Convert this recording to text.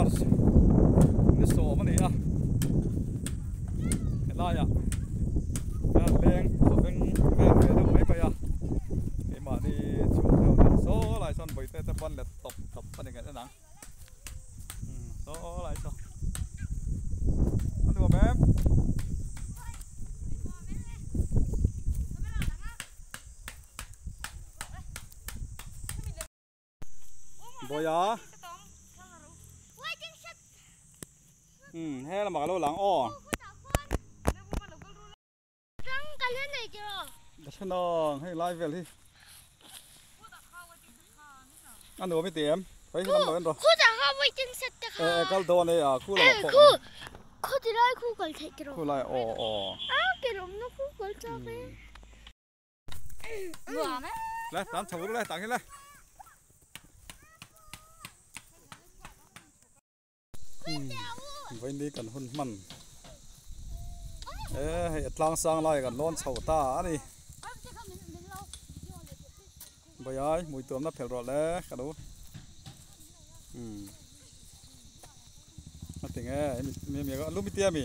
March ni sawm a ni a, helaiah hian leng thawveng vel ve deuh mai mai a, keimahni chhung deuh nen saw lai sawn bawihte te ban let tawp tawp a ni ngaih en ang. Saw lai saw a nuam em? Bawia um he lamah ka lo lang aw ka hre nang hei lai vel hi a nuam i ti em hei lam lo en rawh e e kal dawn e a khu lamah pawh khu lai aw aw Le tan chho le tang hi le. Vaini kan hun hman. E hei a tlang sang lai kan lawn chho ta a ni. Bawihai hmui tuamna phelh rawh le ka lo. A ti nge mi mi a lu mi tia mi.